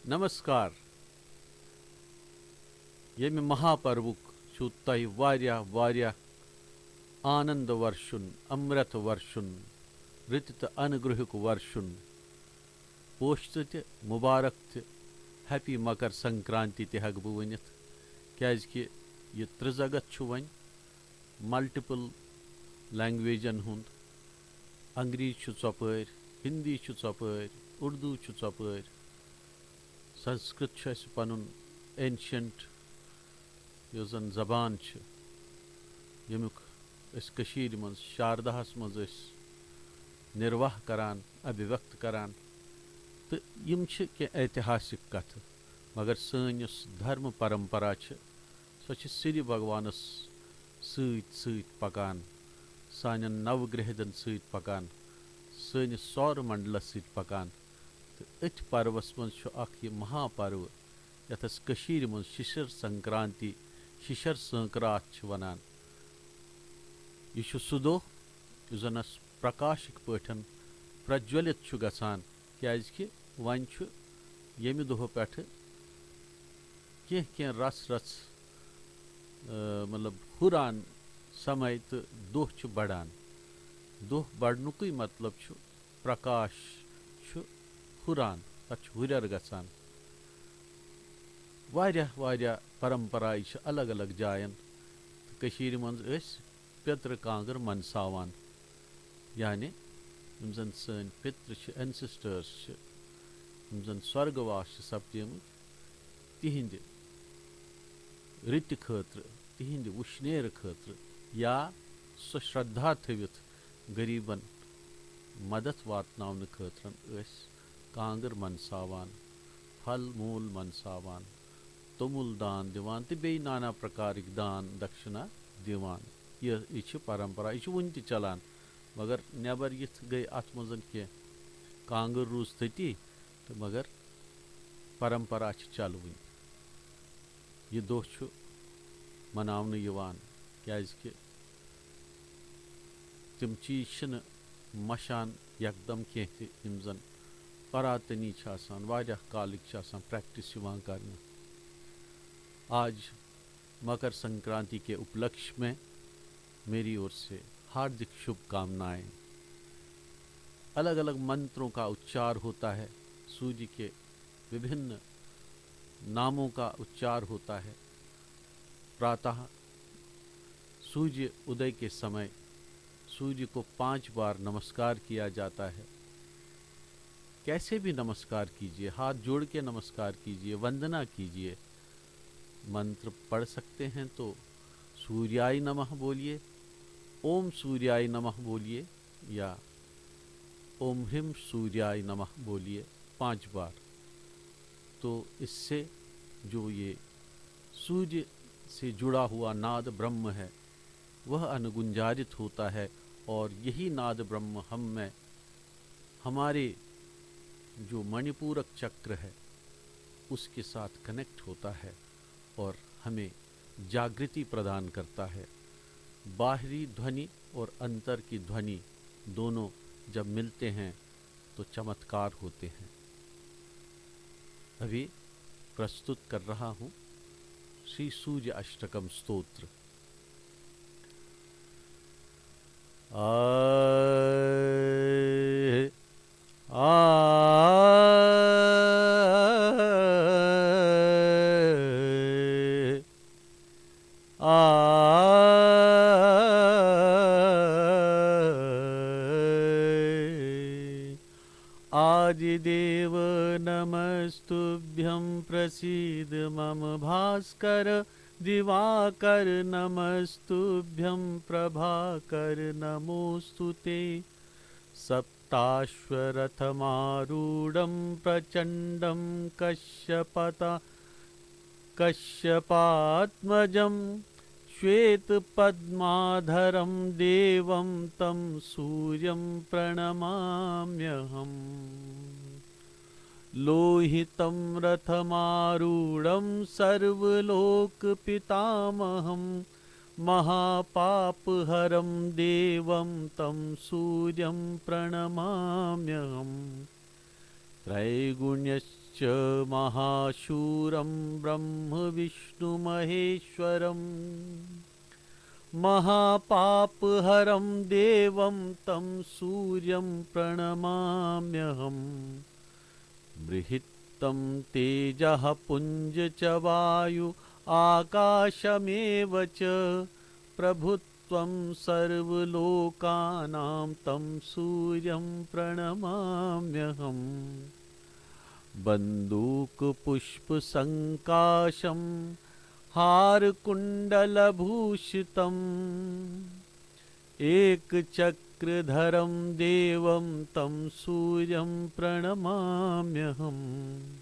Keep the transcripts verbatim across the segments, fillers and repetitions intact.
نمسکار۔ ییٚمہِ مہاپروُک چھُو تۄہہِ واریاہ، واریاہ آنند ورشُن، امرت ورشُن، رٕتہِ تہٕ انگرہُک ورشُن، پوشتہٕ تہِ مُبارک تہِ، ہیپی مکر سنکرانتی تہِ ہٮ۪کہٕ بہٕ ؤنِتھ، کیازِ کہِ یہِ ترٛزگت چھُ وۄنۍ ملٹیپل لینگویجن ہُنٛد۔ انگریزی چھُ ژۄپٲرۍ، ہندی چھُ ژۄپٲرۍ، اردو چھُ ژۄپٲرۍ، سنسکرت چھُ اَسہِ پنُن ancient یۄس زن زبان چھِ، ییٚمیُک أسۍ کٔشیٖرِ منٛز شارداہس منٛز ٲسۍ نرواہ کران، ابھیوکت کران، تہٕ یِم چھِ کینٛہہ ایتِہاسِک کتھٕ، مگر سٲنۍ یۄس دھرم پرمپرا چھِ، سۄ چھِ سری بھگوانس سۭتۍ سۭتۍ پکان، سانٮ۪ن نو گرہدن سۭتۍ پکان، سٲنِس سور منڈلس سۭتۍ پکان۔ تہٕ أتھۍ پروس منٛز چھُ اکھ یہِ مہاپرو، یتھ أسۍ کٔشیٖرِ منٛز شِشر سنکرانتی، شِشر سٲنکراتھ چھِ ونان۔ یہِ چھُ سُہ دۄہ یُس زن اَسہِ پرکاشِک پٲٹھۍ پرجولِت چھُ گژھان، کیازِ کہِ وۄنۍ چھُ ییٚمہِ دۄہہٕ پٮ۪ٹھٕ کینٛہہ کینٛہہ رژھ رژھ، آ، مطلب، ہُران سمے تہٕ دۄہ چھُ بڑان۔ دۄہ بڑنُکُے مطلب چھُ پرکاش چھُ ہُران، تَتھ چھُ ہُرٮ۪ر گژھان۔ واریاہ واریاہ پرمپرایہِ چھِ الگ الگ جاین، تہٕ کٔشیٖرِ منٛز ٲسۍ پِترٕ کانٛگٕر منساوان، یعنی یِم زن سٲنۍ پِترٕ چھِ، ancestors چھِ، یِم زن سۄرگہٕ واس چھِ سپدیمٕتۍ، تِہنٛدِ رٕتہِ خٲطرٕ، تِہنٛدِ وُشنیرٕ خٲطرٕ، یا سۄ شرٛدھا تھٲوِتھ غریٖبن مدد واتناونہٕ خٲطرٕ ٲسۍ کانٛگٕر منساوان، پھل موٗل منساوان، توٚمُل دان دِوان تہٕ بیٚیہِ نانا پرکارٕکۍ دان دکشنا دِوان۔ یہِ، یہِ چھِ پرمپرا، یہِ چھُ وُنہِ تہِ چلان۔ مگر نٮ۪بر یِتھ گٔے اتھ منٛز کینٛہہ، کانٛگٕر روٗز تٔتی، تہٕ مگر پرمپرا چھِ چلوٕنۍ۔ یہِ دۄہ چھُ مناونہٕ یِوان، کیازِ کہِ تِم چیٖز چھِنہٕ مَشان یکدم کینٛہہ تہِ، یِم زَن پراتنی چھِ آسان، واریاہ کالٕکۍ چھِ آسان پریکٹس یِوان کرنہٕ۔ آج مکر سنکرانتی کے اپلکش میں میری ओर से हार्दिक शुभकामनाएं। अलग-अलग मंत्रों का उच्चार होता है, सूर्य के विभिन्न नामों का उच्चार होता है। प्रातः सूर्य उदय के समय सूर्य को पांच बार नमस्कार किया जाता है। कैसे भी नमस्कार कीजिए, हाथ जोड़ के नमस्कार कीजिए, वंदना कीजिए। मंत्र पढ़ सकते हैं तो सूर्याय नमः बोलिए, ओम सूर्याय नमः बोलिए या ओम ह्रीं सूर्याय नमः बोलिए पांच बार। तो इससे जो ये सूर्य से जुड़ा हुआ नाद ब्रह्म है, वह अनुगुंजारित होता है और यही नाद ब्रह्म हम में, हमारे जो मणिपूरक चक्र है, उसके साथ कनेक्ट होता है और हमें जागृति प्रदान करता है। बाहरी ध्वनि और अंतर की ध्वनि दोनों जब मिलते हैं, तो चमत्कार होते हैं। अभी प्रस्तुत कर रहा हूं श्री सूर्य अष्टकम स्तोत्र। आ, आ, आ। आदिदेव नमस्तुभ्यं प्रसीद मम भास्कर, दिवाकर नमस्तुभ्यं प्रभाकर नमोऽस्तु ते। सप्ताश्वरथमारूढं प्रचण्डं कश्यपता कश्यपात्मजं श्वेतपद्माधरं देवं तं सूर्यं प्रणमाम्यहम्। लोहितं रथमारूढं सर्वलोकपितामहं महापापहरं देवं तं सूर्यं प्रणमाम्यहम्। त्रैगुण्यश्च च महाशूरं ब्रह्मविष्णुमहेश्वरम्। महापापहरं देवं तं सूर्यं प्रणमाम्यहम्। बृहत्तं तेजः पुञ्ज च वायु आकाशमेव च। प्रभुत्वं सर्वलोकानां तं सूर्यं प्रणमाम्यहम्। बन्दूकपुष्पसङ्काशं हारकुण्डलभूषितम्। एकचक्रधरं देवं तं सूर्यं प्रणमाम्यहम्।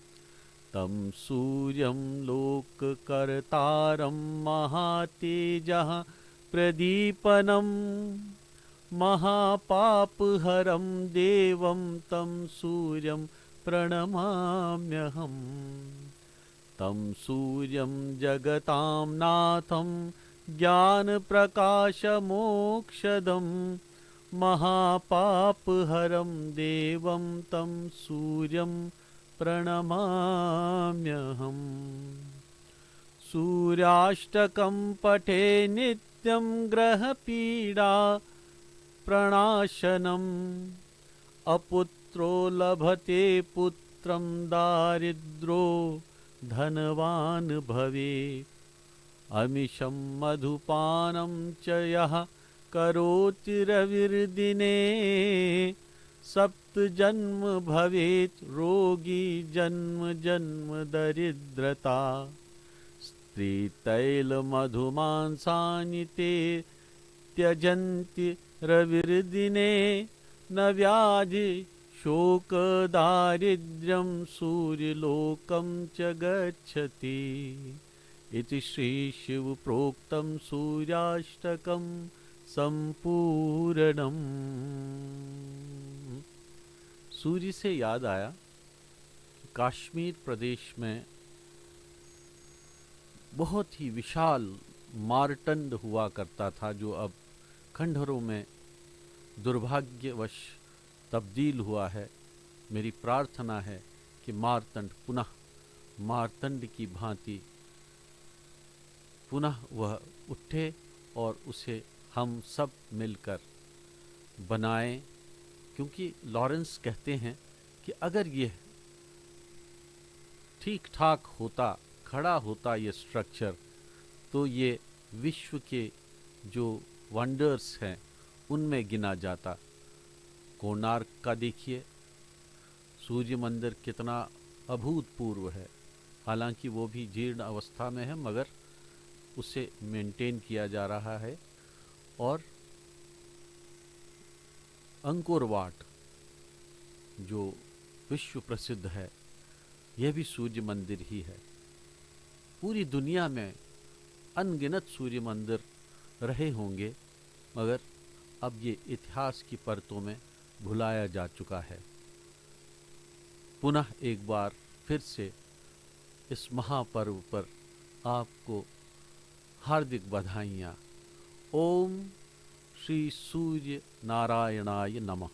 तं सूर्यं लोककर्तारं महातेजः प्रदीपनम्। महापापहरं देवं तं सूर्यं प्रणमाम्यहम्। तं सूर्यं जगतां नाथं ज्ञानप्रकाशमोक्षदम्। महापापहरं देवं तं सूर्यं प्रणमाम्यहम्। सूर्याष्टकं पठे नित्यं ग्रहपीडा प्रणाशनम्। अपुत्रो लभते पुत्रं दारिद्रो धनवान् भवेत्। अमिषं मधुपानं च यः करोति रविर्दिने। सप्त जन्म भवेत् रोगी जन्म जन्म दरिद्रता। स्त्री तैलमधुमांसानि ते त्यजन्ति रविर्दिने। न व्याधि शोक दारिद्र्यं सूर्यलोकं च गच्छति। इति श्री शिव प्रोक्तं सूर्याष्टकं संपूर्णम्। सूर्य से याद आया कि काश्मीर प्रदेश में बहुत ही विशाल मारतंड हुआ करता था, जो अब खंडहरों में दुर्भाग्यवश तब्दील हुआ है। मेरी प्रार्थना है कि मारतंड पुनः मारतंड की भांति पुनः वह उठे और उसे हम सब मिलकर बनाएं, क्योंकि लॉरेंस कहते हैं कि अगर यह ठीक ठाक होता, खड़ा होता ये स्ट्रक्चर, तो ये विश्व के जो वंडर्स हैं, उनमें गिना जाता। कोणार्क का देखिए, सूर्य मंदिर कितना अभूतपूर्व है। हालांकि वो भी जीर्ण अवस्था में है, मगर उसे मेंटेन किया जा रहा है। और अंकोर वाट, जो विश्व प्रसिद्ध है, यह भी सूर्य मंदिर ही है। पूरी दुनिया में अनगिनत सूर्य मंदिर रहे होंगे, मगर अब ये इतिहास की परतों में भुलाया जा चुका है। पुनः एक बार फिर से इस महापर्व पर आपको हार्दिक बधाइयाँ। ओम श्री सूर्य नारायणाय नमः।